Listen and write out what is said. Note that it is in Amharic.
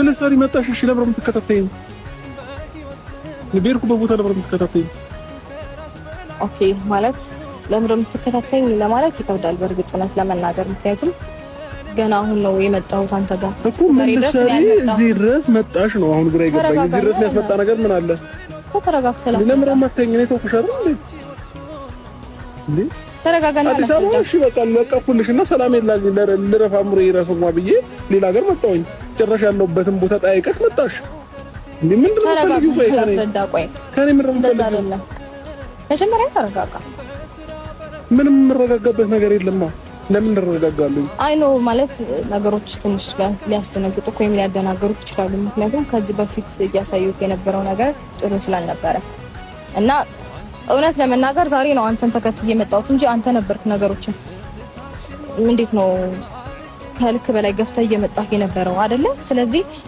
ልትሰሪ መጣሽ? እሺ ለምን ነው የምትከታተይኝ? በሄድኩበት ቦታ ለምን ነው የምትከታተይኝ? Okay፣ ማለት ለምን ነው የምትከታተይኝ ለማለት ይከብዳል፣ በእርግጥ እውነት ለመናገር፣ ምክንያቱም ገና አሁን ነው የመጣሁት አንተ ጋር። እኮ ምን ልትሰሪ እዚህ ድረስ መጣሽ ነው አሁን ግራ የገባኝ። እዚህ ድረስ የሚያስመጣ ነገር ምን አለ? ተረጋግተህ ለምን ነው የማታየኝ? እኔ ተውኩሽ አይደል እንዴ? ተረጋጋና አዲስ አበባ እሺ በቃ ለቀኩልሽ እና ሰላም ልረፍ አእምሮዬ ይረፍ እንኳን ብዬ ሌላ ሀገር መጣሁኝ። ጭራሽ ያለሁበትን ቦታ ጠያይቀሽ መጣሽ። እንዴ ምንድን ነው የምትፈልጊው? ቆይ ላስረዳ። ቆይ ከእኔ ምንድን ነው የምትፈልጊው? መጀመሪያ ተረጋጋ። ምንም የምረጋጋበት ነገር የለማ። ለምን እረጋጋለሁ? I know፣ ማለት ነገሮች ትንሽ ሊያስደነግጡ ወይም ሊያደናግሩ ይችላሉ። ምክንያቱም ከዚህ በፊት እያሳዩት የነበረው ነገር ጥሩ ስላልነበረ እና እውነት ለመናገር ዛሬ ነው አንተን ተከትዬ የመጣሁት እንጂ አንተ ነበርክ ነገሮችን እንዴት ነው ከልክ በላይ ገፍተህ እየመጣህ የነበረው አይደለ? ስለዚህ